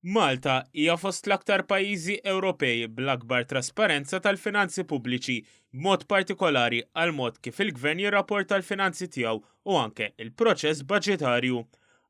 Malta hija fost l-aktar pajjiżi Ewropej bl-akbar trasparenza tal-finanzi pubbliċi, b'mod partikolari għall-mod kif il-Gvern jirrapporta l-finanzi tiegħu u anke il-proċess baġitarju.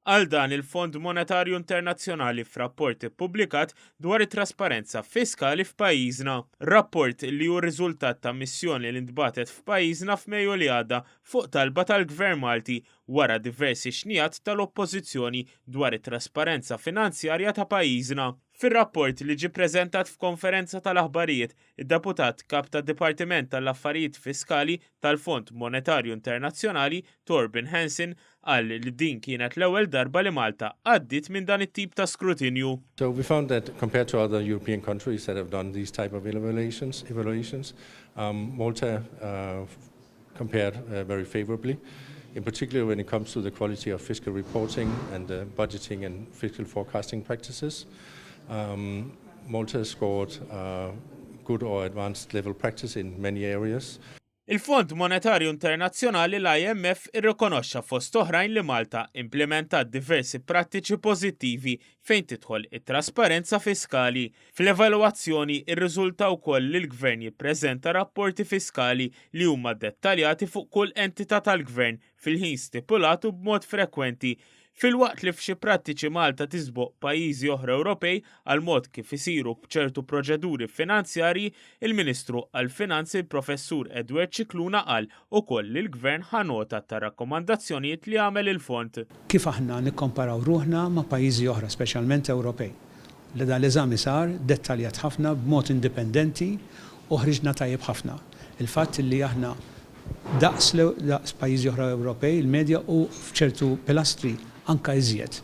Qal dan il-Fond Monetarju Internazzjonali f'rapport ippubblikat dwar it-trasparenza fiskali f'pajjiżna. Rapport li hu riżultat ta' missjoni li ntbagħtet f'pajjiżna f'Mejju li għadda fuq talba tal-Gvern Malti wara diversi xnigħat tal-Oppożizzjoni dwar it-trasparenza finanzjarja ta' pajjiżna. Fir-rapport li ġie ppreżentat f'konferenza tal-aħbarijiet, id-Deputat Kap tad-Dipartiment tal-Affarijiet Fiskali tal-Fond Monetarju Internazzjonali, Torben Hansen, qal li din kienet l-ewwel darba li Malta għaddiet minn dan it-tip ta' skrutinju. So we found that compared to other European countries that have done these type of evaluations, evaluations um, Malta uh, compared uh, very favorably, in particular when it comes to the quality of fiscal reporting and uh, budgeting and fiscal forecasting practices. Um, Malta scored uh, good or advanced level practice in many areas. Il-Fond Monetarju Internazzjonali l-IMF irrikonoxxa fost oħrajn li Malta implementat diversi prattiċi pożittivi fejn tidħol it-trasparenza fiskali. Fl-evalwazzjoni irriżulta wkoll li l-Gvern jippreżenta rapporti fiskali li huma dettaljati fuq kull entità tal-Gvern fil-ħin stipulat u b'mod frekwenti Filwaqt li f'xi prattiċi Malta tisboq pajjiżi oħra Ewropej għal mod kif isiru b'ċertu proċeduri finanzjarji, il-Ministru għall-Finanzi Professur Edward Scicluna qal ukoll li l-Gvern ħa nota tar-rakkomandazzjonijiet li għamel il-fond. Kif aħna nikkomparaw ruħna ma' pajjiżi oħra, speċjalment Ewropej. Li dan l-eżami sar dettaljat ħafna b'mod indipendenti u ħriġna tajjeb ħafna. Il-fatt li aħna daqs daqs pajjiżi oħra Ewropej, il-medja u f'ċertu pilastri anka iżjed.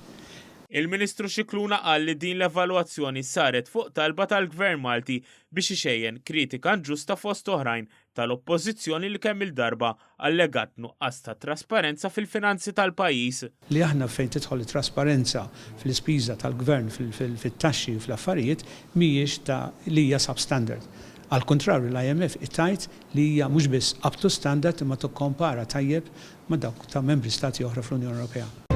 Il-Ministru Scicluna qal li din l-evalwazzjoni saret fuq talba tal-Gvern Malti biex ixejjen kritika inġusta fost oħrajn tal-Oppożizzjoni li kemm il-darba allegat nuqqas ta' trasparenza fil-finanzi tal-pajjiż. Li aħna fejn tidħol it-trasparenza fl-ispiża tal-Gvern fit-taxxi u fl-affarijiet mhijiex ta' li hija substandard. Għall-kuntrarju l-IMF tgħid li hija mhux biss up to standard imma tikkompara tajjeb ma' dawk ta' membri stati oħra fl-Unjoni Ewropea.